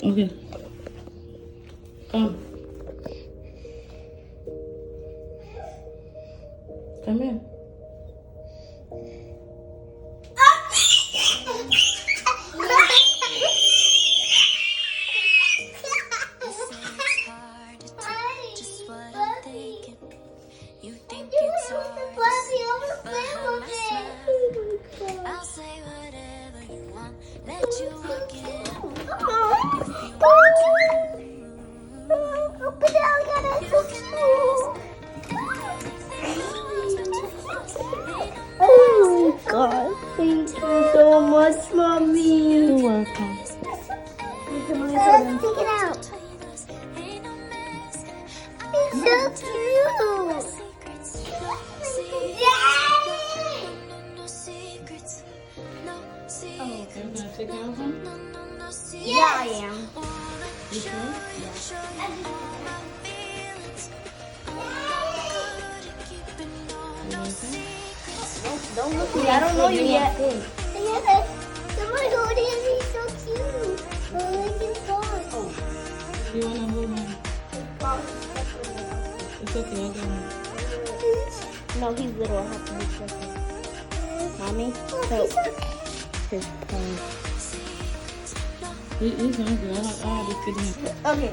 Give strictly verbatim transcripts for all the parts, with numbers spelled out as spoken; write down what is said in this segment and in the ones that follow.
Okay. Come. Come here. You think it's hard to see behind my smile. I'll say whatever you want, let you walk in. If you want to. You can ask anything else, but you know there's ain't no mess. Oh my god, thank you so much, mommy. You're welcome. Ain't no mess. It's so cute. Oh, you're gonna take care of him? Yeah, I am. You sure? Yeah. Don't, don't look at me. I don't know you yet. Somebody hold him. He's so cute. Oh, look at him. Oh. You wanna hold him? It's okay, I got him. No, he's little. I have to be careful. Mommy, help. His tongue. He, he's hungry. I have, I have to feed him. Okay.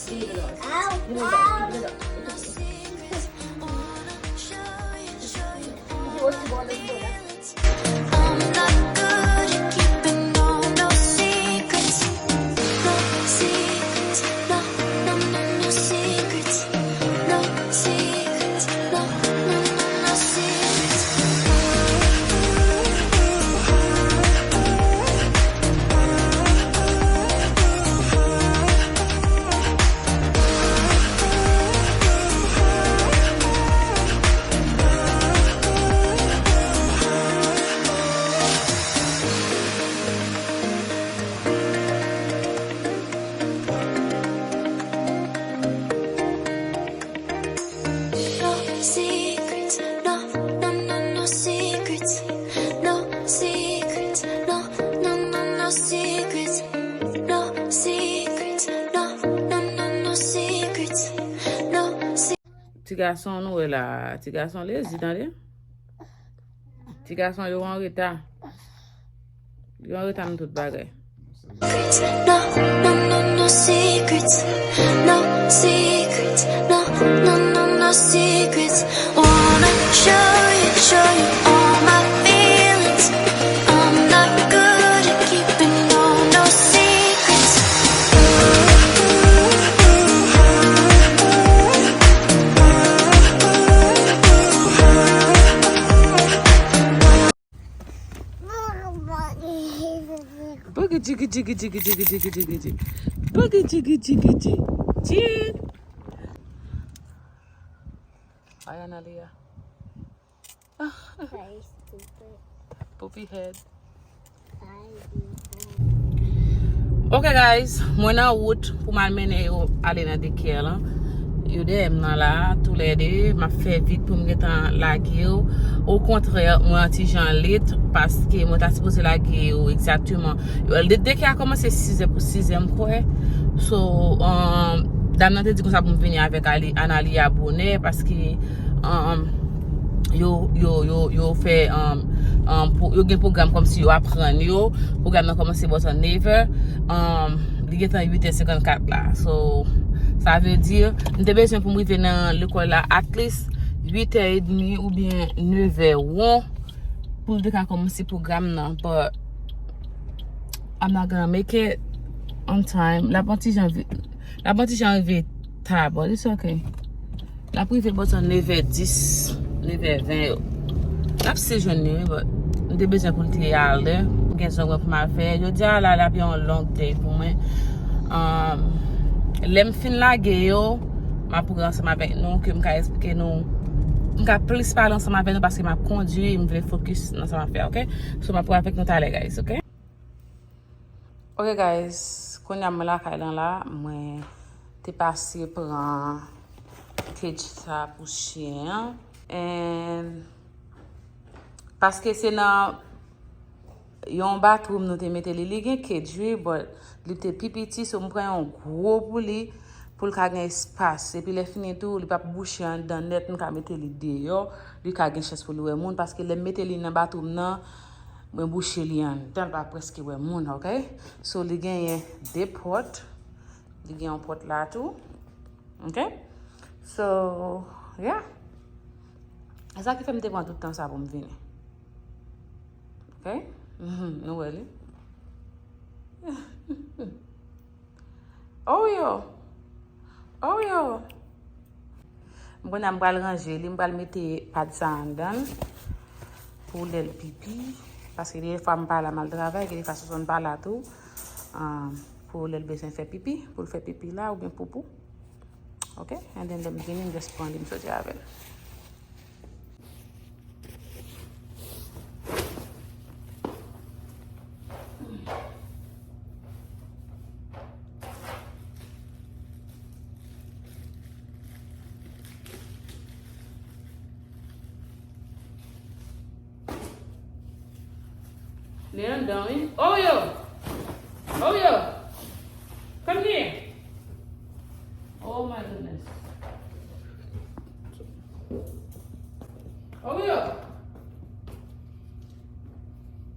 Give it up. Ow, Give it ow. Up. Give it up. He wants to go on the floor. I'm not good at keeping no, no secrets. No secrets. No, no, no, no secrets. No secrets. No, no, no, no secrets. No secrets, no, no, no, no secrets. No secrets, no, no, no, no secrets. No secrets, no, no, no, no secrets. No se- Ti gason nou wè la, ti gason lezi, tande. Ti gason yo anreta. Yo anreta nan tout bagay. No, no, no, no secrets. No secrets. No, no, no, no secrets. Wanna show you, show you all my feelings. I'm not good at keeping no, no secrets. Boogie jiggy jiggy jiggy jiggy jiggy jiggy jiggy. Boogie jiggy jiggy jiggy. Jig. Ay, Analia. Poopy head. Ok guys, mwen nan wout pou m al mennen yo ale nan daycare lan. Yo dèyè m nan la, toulède, m ap fè vit pou m gentan lage yo. Okontrè, mwen an ti jan late paske mwen ta sipoze lage yo egzakteman. Yo, daycare a kòmanse sizè pou sizè m kwè. So, um, dam nan te di konsa pou m vini avèk Ali, Analia bonè paske um, yo, yo, yo, yo fè, um, um, pou, yo gen pwogram kòmsi yo aprann yo. Pwogram nan kòmanse bò nan nèf è. Um, li gentan uit è senkannkat la. So, sa vle di, m te bezwen pou m rive nan lekòl la at least uit è edmi oubyen nèf è won pou l te ka kòmanse pwogram nan. But I'm not gonna make it on time. L ap yon ti jan vi-, l ap yon ti jan rive ta, but it's okay. L ap rive bò nan nèf è dis, nèf è ven yo. L ap still jwenn li, wi, but m te bezwen pou l te alè. M gen zòn mwen pou m al fè. Jodi a la, l ap yon long day pou mwen. Um, lè m fin lage yo, m ap pran ansanm avèk nou, ke m ka eksplike nou. M ka plis pale ansanm avèk nou paske m ap kondui, m vle fokis nan sa m ap fè, ok? So, m ap pran avèk nou talè, guys, ok? Ok guys, kounye a mwen lakay lan la, mwen te pase pran cage sa pou chyen an. And paske se nan Yon bathroom nou te mete li, li gen kedj wi, but li te pi piti, so m pran yon gwo pou li, pou l ka gen espas. Epi lè fini tou, li p ap bouche anndan nèt, m ka mete li deyò, li ka gen chans pou li wè moun, paske lè m mete li nan bathroom nan, mwen bouche li anndan, l pa prèske wè moun, ok? So, li genyen de pòt, li gen yon pòt la tou, ok? So, yeah. E sa ki fè m te pran tout tan sa pou m vini. Ok? Mhm, nou wè li. Oreo! Oreo! M konnen m pral ranje li, m pral mete pad sa anndan l pou lè l pipi. Paske gen fwa m pa la, m al travay, gen fwa Sosòn pa la tou. Ah, pou lè l bezwen fè pipi, pou l fè pipi la oubyen poupou. Ok? And then lè m vini, m just pran li, m soti avè l. Li anndan wi. Oreo! Oreo! Come here! Oh my goodness. Oreo!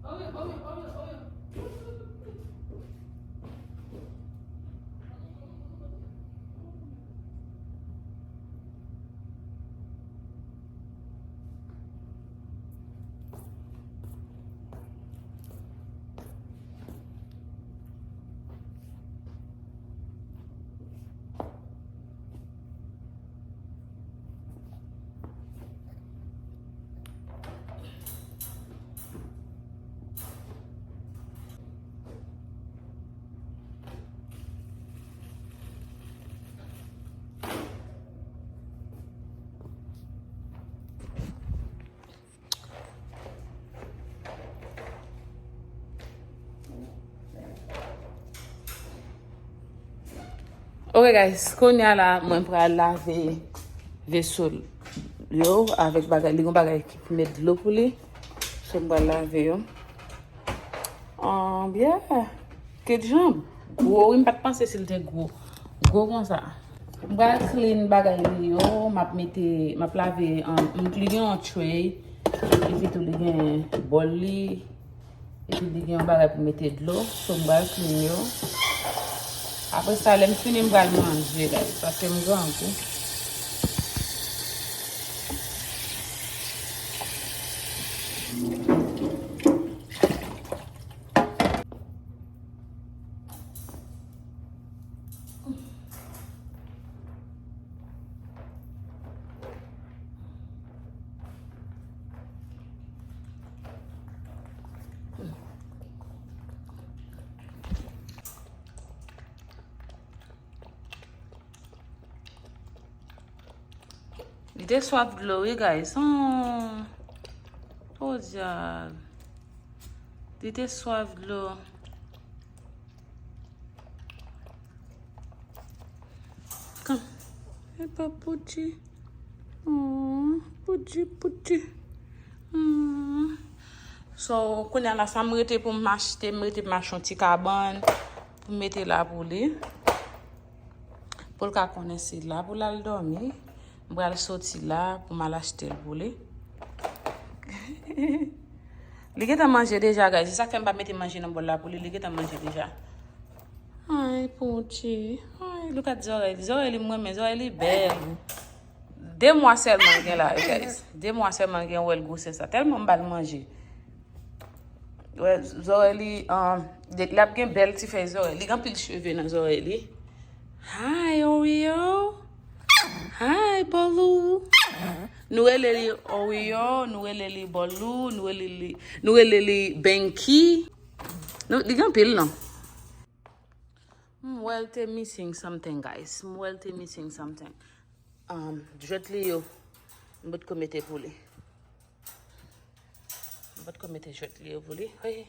Oreo, Oreo, Oreo, Oreo. Ok guys, kounye a la mwen pral lave veso yo avèk bagay, li gon bagay ki pou met dlo pou li. So m pral lave yo. Um, yeah. Kèt janm. Gwo wi, m pa t panse si l te gwo. Gwo konsa. M pral clean bagay li yo, m ap mete, m ap lave, um, li gen yon tray, epi tou li gen bòl li, epi li gen yon bagay pou mete dlo, so m pral clean yo. Apre sa, lè m fini, m pral manje, guys, paske m grangou. Li te swaf dlo, wi, guys. Oh, oh, dyab. Li te swaf dlo. Kan. E pa Pouti. Oh, Pouti, Pouti. Hmm. So, kounye a la, sa m rete pou m achte, m rete m achte yon ti kabann pou m mete la pou li. Pou l ka konnen se la pou l al dòmi. M pral soti la pou m al achte l pou li. Li gentan manje deja, guys. Se sa k fè m pa mete manje nan bòl la pou li. Li gentan manje deja. Ay, Pouti. Ay, look at zòrèy li. Zòrèy li, m renmen. Zòrèy li bèl. De mwa sèlman l gen la, guys. De mwa sèlman l gen, wè l gwosès la. Tèlman m ba l manje. Wè, zòrèy li, um, de, l ap gen bèl ti fèy zòrèy. Li gen anpil cheve nan zòrèy li. Hi, Oreo. Hi, Baloo. Nou rele li Oreo, nou rele li Baloo, nou rele li, nou rele li Banky. Nou, li gen anpil non. M wè l te missing something, guys. M wè l te missing something. Um, jwèt li yo, m potko mete pou li. M potko mete jwèt li yo pou li. Hey,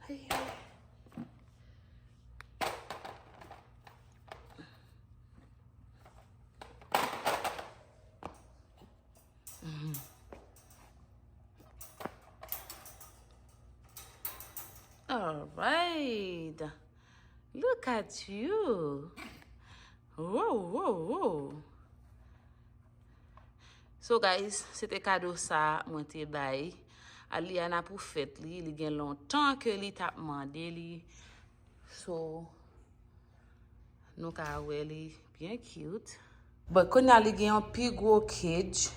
hey, hey. Mhm. Alright. Look at you. Wow, wow, wow. So guys, se te kado sa mwen te bay Aliana pou fèt li. Li gen lontan ke li t ap mande li. So, nou ka wè li byen cute. But kounye a li gen yon pi gwo cage.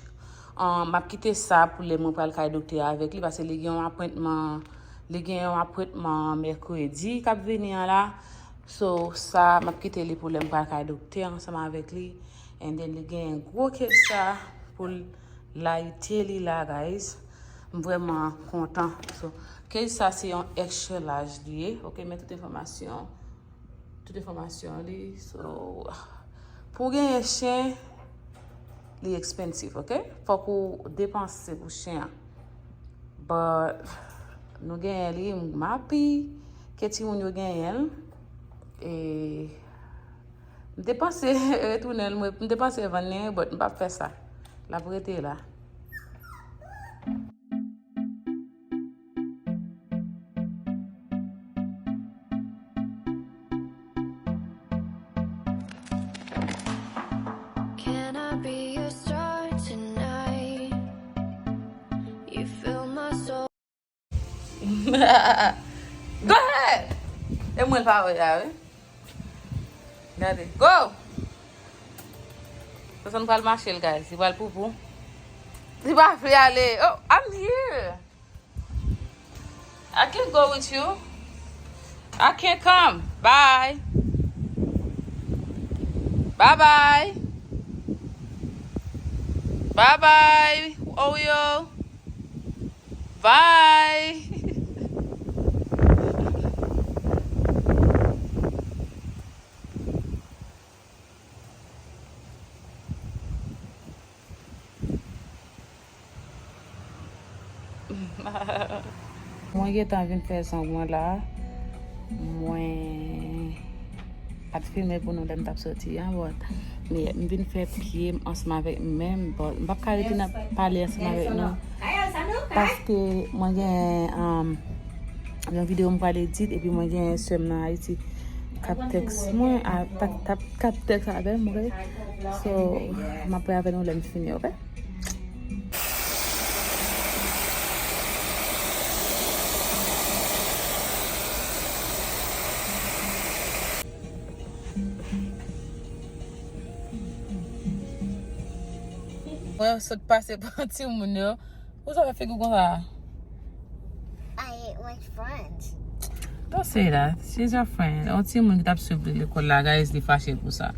Um, m ap kite sa pou lè mwen pral kay doktè avèk li, paske li gen yon apwentman, li gen yon apwentman mèkredi k ap vini an la. So, sa, m ap kite li pou lè m pral kay doktè ansanm avèk li. And then, li gen gwo cage sa pou l layite li la, guys. M vrèman kontan. So, cage sa, se yon extra large li ye. Ok, men tout enfòmasyon. Tout enfòmasyon li. So, pou w genyen chen, li expensive, ok? Fòk ou depanse pou chen an. But, nou genyen li, m happy ke timoun yo genyen l. E, m te panse retounen l, mwen, m te panse vann li, but m p ap fè sa. L ap rete la. Can I be your star tonight? You fill my soul. Go ahead! E mwen l pa wè a, wi. Gade. Go! Sasonn pral mache l, guys. Li pral poupou. Li pa vle ale. Oh, I'm here. I can go with you. I can't come. Bye. Bye bye. Bye bye, Oreo. Bye. Mwen gentan vin fè zong mwen la. Mwen pa t filme pou nou lè m t ap soti an, but, men m vin fè pye m ansanm avèk men m, but m p ap ka rete nan pale ansanm avèk nou. Paske mwen gen, um, yon videyo m pral edit, epi mwen gen sè m nan Ayiti k ap tèks mwen, a, t ap, t ap, k ap tèks avè m, ok? So, m ap wè avè nou lè m fini, ok? Mwen sot pase pa timoun yo. Ou sa fè figi w konsa? I ate with friends. Don't say that. She's your friend. On timoun ki t ap swiv li lekòl la, guys, li fache pou sa.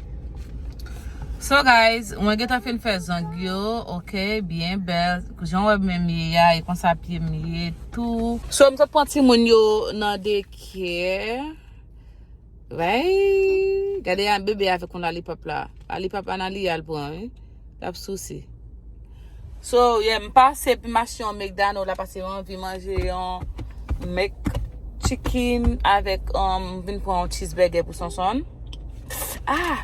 So, guys, mwen gentan fin fè zong yo, ok, byen bèl. Jan w wè men m ye a, e konsa pye m ye tou. So, m sot pran timoun yo nan daycare. Vay, gade yon bebe avèk yon lollipop la. Lollipop la nan li al pran, wi. L ap souse. So, yeah, m pase epi m achte yon McDonald la, paske m anvi manje yon McChicken avèk, um, m vin pran yon cheeseburger pou Sonson. Ah!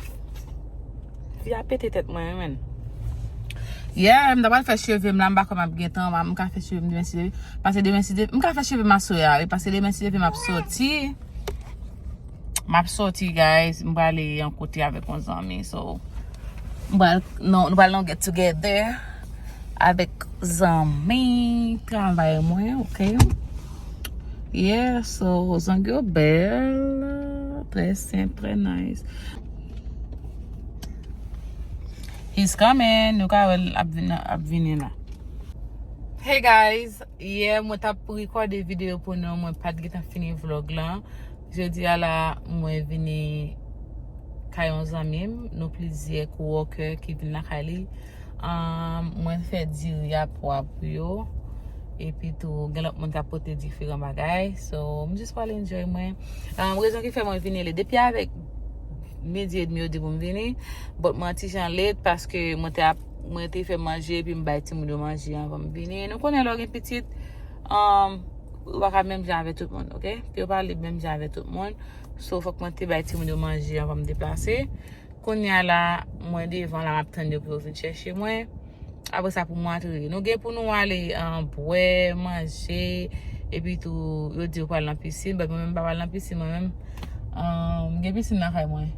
Fi a pete tèt mwen, wi, menn. Yeah, m ta pral fè cheve m la, m pa kwè m ap gen tan, m ka fè cheve m demen si Dye vle. Paske demen si Dye, m ka fè cheve m aswè a, wi, paske demen si Dye vle m ap soti. M ap soti, guys. M prale yon kote avèk yon zanmi. So, m pral, nou, nou pral nan get together avèk zanmi travay mwen, ok? Yeah, so, zong yo bèl, trè senp, trè nice. He's coming. Nou ka wè l ap vin, ap vini la. Hey guys, yè mwen t ap rekòde videyo pou nou, mwen pa t gentan fini vlog lan. Jodi a la, mwen vini kay yon zanmi m, nou plizyè coworker ki vin lakay li. Um, mwen fè diri a pwa pou yo. Epi tou, gen lòt moun k ap pote diferan bagay. So, m jis pral enjoy mwen. Um, rezon ki fè mwen vini late, depi avèk midi edmi yo di pou m vini, but mwen ti jan late paske mwen te ap, mwen te fè manje epi m bay timoun yo manje anvan m vini. Nou konnen lè w gen pitit, um, ou pa ka menm jan avèk tout moun, ok? Pye w pa lib menm jan avèk tout moun. So, fòk mwen te bay timoun yo manje anvan m deplase. Kounye a la, mwen devan la, m ap tann yo pou yo vin chèche mwen. Apre sa, pou mwen antre. Nou gen pou nou ale, um, bwè, manje, Epi tou, yo di yo pral nan pisin, but mwen menm m pa pral nan pisin, mwen menm. Um, m gen pisin lakay mwen.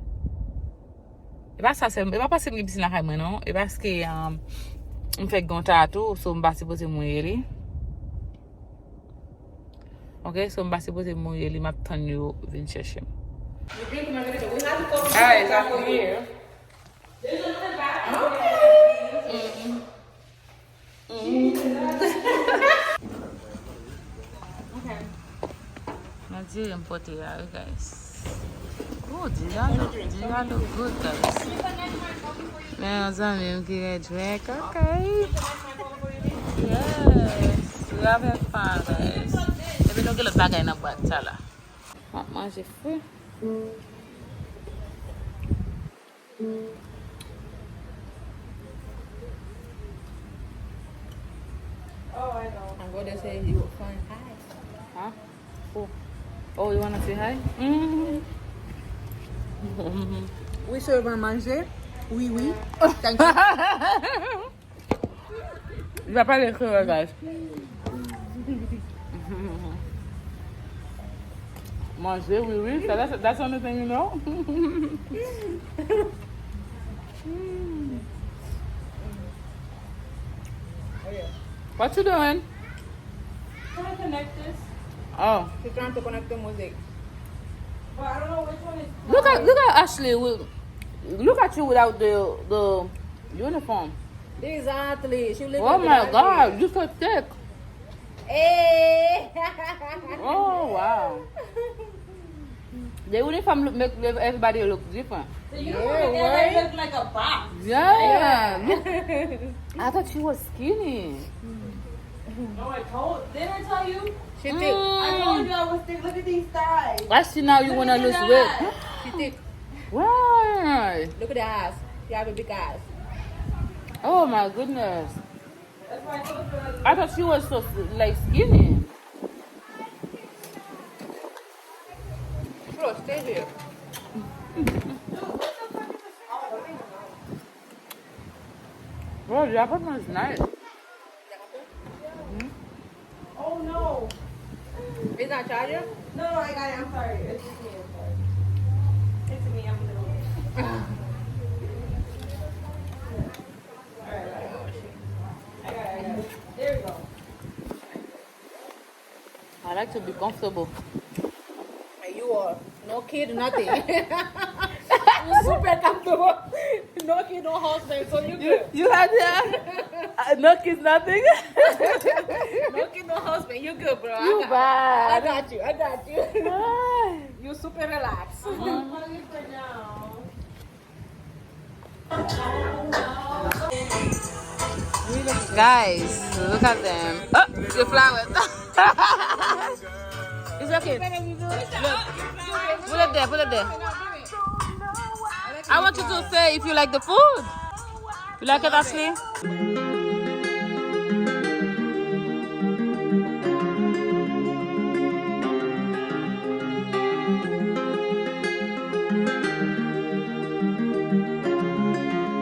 E pa sa sèlman, e pa paske m gen pisin lakay mwen, non. E paske, um, m fèk gen yon tatou, so m pa sipoze mouye li. Ok, so m pa sipoze mouye li, m ap tann yo vin chèche m. Guys, I'm here. Mm-mm. Mm-hmm. Nan diri m pote a, wi, guys. Oh, diri a look, diri a look good, guys. Men yon zanmi m ki rejwenn, ok. Yes, we having fun, guys. Epi nou gen lòt bagay nan bwat sa la. M ap manje fri. Oh, I know. I go there say you find hi. Huh? Who? Oh, you wanna say hi? Mm-hmm. We serve manje. Oui, oui. Thank you. Li pa pale kreyòl, guys. Manje, wi, wi. So that's, that's the only thing you know? What you doing? Trying to connect this. Oh. She's trying to connect the mosaic. But I don't know which one is. Look at, look at Ashley. With, look at you without the, the uniform. Exactly. She look. Oh my God, you so thick. Hey. Oh wow. The uniform look, make everybody look different. The uniform make everybody look like a box. Yeah. Look. I thought she was skinny. No, I told. Didn't I tell you? She thick. I told you I was thick. Look at these thighs. I see now you wanna lose weight. She thick. Why? Look at the ass. She have a big ass. Oh my goodness. I thought she was so, like, skinny. Flo, stay here. Bro, the apartment is nice. Mm-hmm. Oh no. Is that charger? No, no, I got it. I'm sorry. It's just me. I'm sorry. It's me. I'm a little. All right, all right. I got it. I got it. There we go. I like to be comfortable. And you are no kid, nothing. You super comfortable. No kid, no husband, so you good. You had that? Uh, no kids, nothing? No kid, no husband, you good, bro. You bad. I got you, I got you. You super relaxed. I'm on it for now. Guys, look at them. Oh, the flowers. It's okay. Look. Put it there, put it there. I want you to say if you like the food. You like it, Ashley?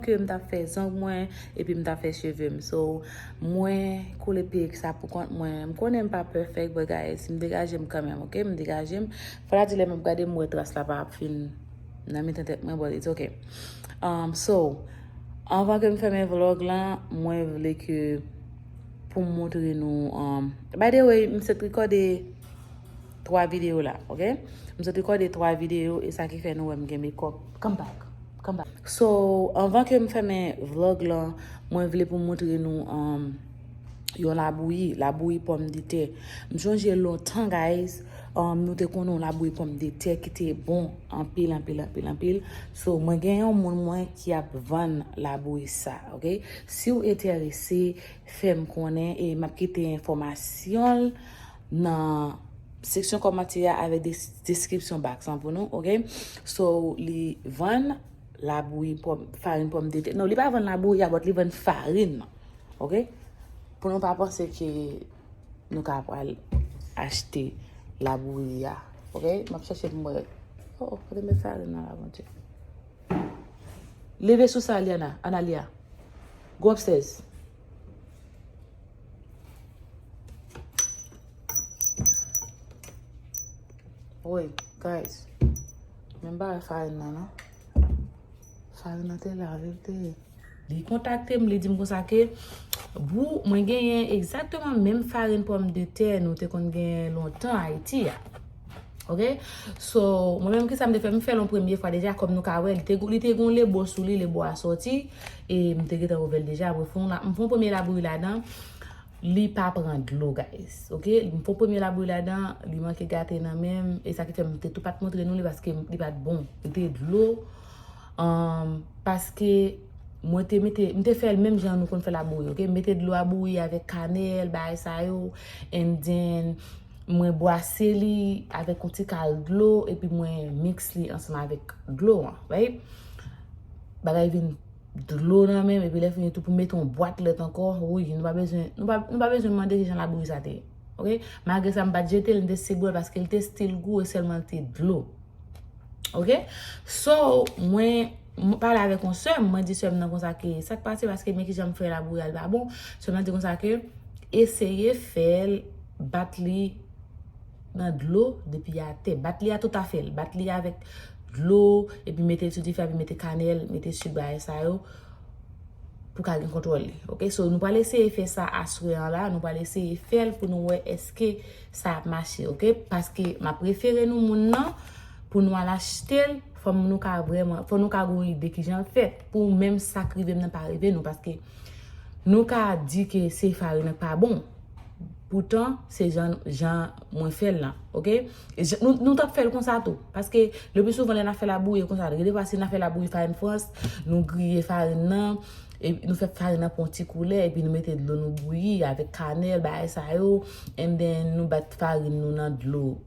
Ke m t ap fè zong mwen, epi m t ap fè cheve m. So, mwen koule perik sa pou kont mwen. M konnen m pa perfect, but guys, m degaje m kanmenm, ok? M degaje m. Fò la di lè m ap gade, m wè tras la pa ap fin nan mitan tèt mwen, but it's ok. Um, so, anvan ke m fèmen vlog lan, mwen vle ke pou m montre nou, um, by the way, m sot rekòde twa videyo la, ok? M sot rekòde twa videyo, e sa ki fè nou wè m gen makeup. Come back. Come back. So, anvan ke m fèmen vlog lan, mwen vle pou m montre nou, um, yon labouyi, labouyi pòmdetè. M sonje lontan, guys, um, nou te konnen yon labouyi pòmdetè ki te bon anpil, anpil, anpil, anpil. So, mwen gen yon moun mwen ki ap vann labouyi sa, ok? Si w enterese, fè m konnen e m ap kite enfòmasyon l nan seksyon kòmantè a avèk des-, deskripsyon box lan pou nou, ok? So, li vann labouyi pòm, farin pòmdetè. Non, li pa vann labouyi a, but li vann farin nan, ok? Pou nou pa panse ke nou ka pral achte labouyi a, ok? M ap chèche pou m wè. Oh, kote m met farin nan la, Bondye? Leve sou sa, Liana, Analia. Go upstairs. Woy, guys. Menm bagay farin nan, non. Farin nan te la, li te. Li kontakte m, li di m konsa ke, Boo, mwen genyen egzakteman menm farin pòmdetè nou te konn genyen lontan Ayiti a. Ok? So, mwen menm, kisa m te fè? M fè l yon premye fwa deja, kòm nou ka wè, li te, li te gon lebo sou li, lebo a sòti, e m te gentan ouvè l deja, apre fè yon la, m fè yon premye labouyi ladan, li pa pran dlo, guys. Ok? M fè yon premye labouyi ladan, li manke gate nan men m, e sa ki fè m te tou pa t montre nou li, paske li pa t bon. Li te dlo, um, paske mwen te mete, m te fè l menm jan nou konn fè labouyi, ok? M mete dlo a bouyi avèk kanèl, bagay sa yo, and then mwen bwase li avèk yon ti kal dlo, epi mwen mix li ansanm avèk dlo an, right? Bagay vin dlo nan men m, epi lè fini tou pou mete yon bwat lèt ankò, wi, nou pa bezwen, nou pa, nou pa bezwen mande kijan labouyi sa te ye, ok? Malgre sa, m pa t jete l, m te still bwè l, paske l te still gou, e sèlman l te dlo. Ok? So, mwen, mwen pale avèk yon sè m, mwen di sè m nan konsa ke sa k pase, paske men kijan m fè labouyi a, li pa bon. Sè m nan di konsa ke eseye fè l, bat li nan dlo depi atè. Bat li a toutafè. Bat li avèk dlo, epi mete l sou dife, epi mete kanèl, mete sik, bagay sa yo, pou ka gen kontwòl li. Ok? So, nou pral eseye fè sa aswè an la, nou pral eseye fè l pou nou wè èske sa ap mache, ok? Paske m ap refere nou moun nan pou nou al achte l, fò nou ka vrèman, fò nou ka gon ide kijan l fèt, pou menm sa k rive m nan pa rive nou, paske nou ka di ke se farin nan k pa bon. Poutan, se jan, jan mwen fè l lan, ok? E jan, nou, nou t ap fè l konsa tou. Paske, le pli souvan, lè n ap fè labouyi, e konsa, gen de fwa, si n ap fè labouyi farin frans, nou griye farin nan, e nou fè farin nan pran yon ti koulè, epi nou mete dlo nou bouyi avèk kanèl, bagay sa yo, and then nou bat farin nou nan dlo,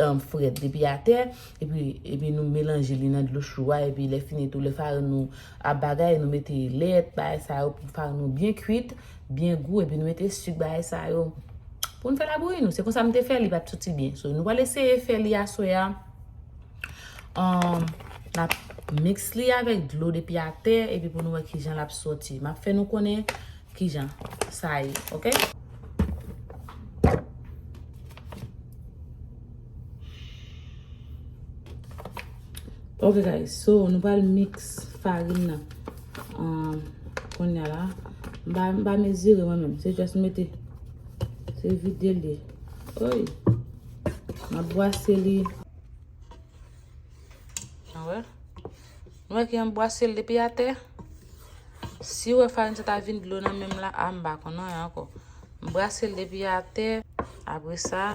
um, frèt depi atè, epi, epi nou melanje li nan dlo cho a, epi lè fini tou, lè farin nou ap bagay, nou mete lèt, bagay sa yo, pou farin nou byen kwit, byen gou, epi nou mete sik, bagay sa yo, pou n fè labouyi nou. Se konsa m te fè, li pa t soti byen. So, nou pral eseye fè li aswè a. Um, n ap mix li avèk dlo depi atè, epi pou nou wè kijan l ap soti. M ap fè nou konnen kijan sa ye, ok? Ok, guys, so nou pral mix farin nan. Um, kounye a la, m pa, m pa mezire mwen menm, se just mete, se vide l ye. Oy, m ap bwase li. An wè? Nou wè ki an bwase l depi atè. Si w wè farin sa ta vin dlo nan men m la, a m pa konn anyen ankò. M bwase l depi atè. Apre sa,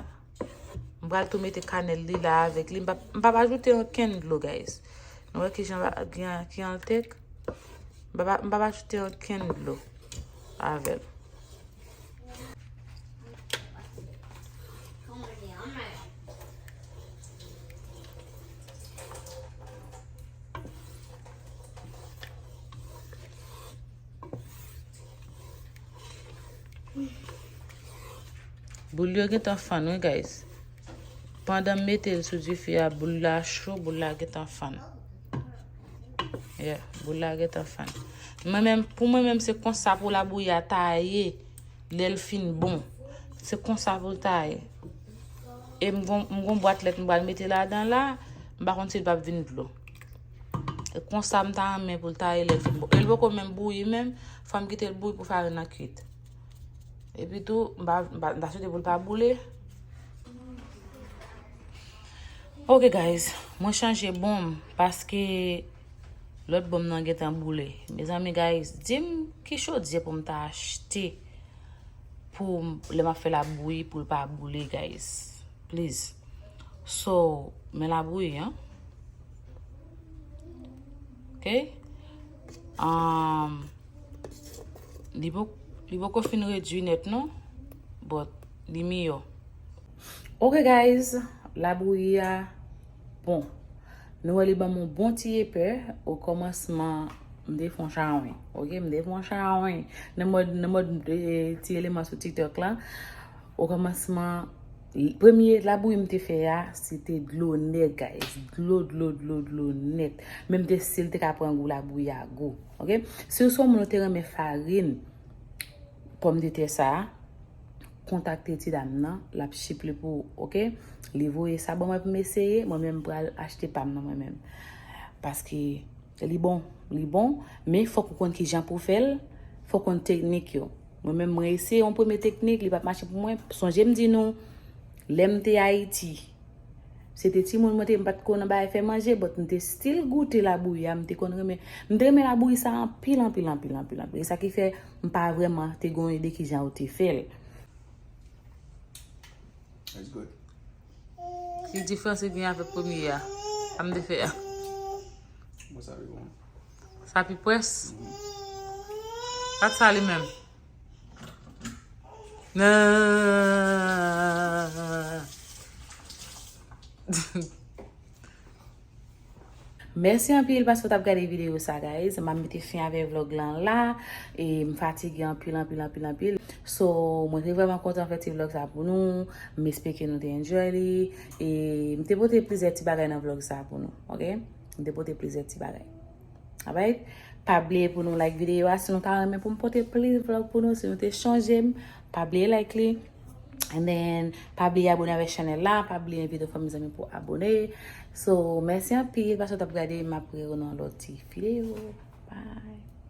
m pral tou mete kanèl li la avèk li. M p ap, m p ap ajoute ankenn dlo, guys. Nou wè kijan l gen, ki an tek. M p ap, m p ap ajoute ankenn dlo avè l. Boul yo gentan fann, wi, guys. Pandan m mete l sou dife a, boul la cho, boul la gentan fann. Yeah, boul la gentan fann. Mwen menm, pou mwen menm, se konsa pou labouyi a ta ye lè l fin bon. Se konsa pou l ta ye. E m gon, m gon bwat lèt m pral mete ladan la, m pa konn si l p ap vin dlo. E konsa m ta renmen pou l ta ye lè l fin bon. E l poko menm bouyi menm, fò m kite l bouyi pou farin nan kwit. Epi tou, m pa, m pa, m ta swete pou l pa boule. Ok, guys, mwen chanje bonm paske lòt bonm nan gentan boule. Mezanmi, guys, di m ki chodyè pou m ta achte pou m, lè m ap fè labouyi pou l pa boule, guys. Please. So, men labouyi an. Ok? Um, li po-, li poko fin redui nèt non, but li miyò. Ok, guys, labouyi a bon. Nou wè li ban m yon bon ti epè. Okòmansman, m te fè yon chawony. Ok, m te fè yon chawony. Nan mòd, nan mòd, eh, ti eleman sou TikTok la. Okòmansman, l-, premye labouyi m te fè a, se te dlo nèt, guys. Dlo, dlo, dlo, dlo nèt. Menm te si l te ka pran gou labouyi a gou. Ok? Si w se yon moun ou te renmen farin pòmdetè sa a, kontakte ti dam nan, l ap ship li pou ou, oke? Li voye sa ban mwen pou m eseye, mwen menm m pral achte pa m nan mwen menm. Paske li bon, li bon, men fòk ou konn kijan pou w fè l, fòk ou konn teknik yo. Mwen menm mwen eseye yon premye teknik, li pa t mache pou mwen. Sonje m di nou, lè m te Ayiti, se te timoun mwen te, m pa t konn nan bagay fè manje, but m te still goute labouyi a, m te konn renmen. M te renmen labouyi sa anpil, anpil, anpil, anpil, anpil. E sa ki fè m pa vrèman te gon ide kijan yo te fè l. It's good. Ki diferans li gen avèk premye a? A m te fè a. Bon, sa pi bon. Sa pi pwès? Pa t sa li menm. Nan. Mèsi anpil paske w t ap gade videyo sa, guys. M ap mete fen avèk vlog lan la. E m fatige anpil, anpil, anpil, anpil. So, mwen te vrèman kontan fè ti vlog sa pou nou. M espere ke nou te enjoy li. E m te pote plizyè ti bagay nan vlog sa pou nou, oke? M te pote plizyè ti bagay. Alright? Pa bliye pou nou like videyo a. Si nou ta renmen pou m pote plis vlog pou nou, si nou te chonje m, pa bliye like li. And then, pa bliye abone avèk chanèl la, pa bliye envite fanmi zanmi pou abone. So, mèsi anpil paske w t ap gade, m ap wè w nan lòt ti videyo. Bye.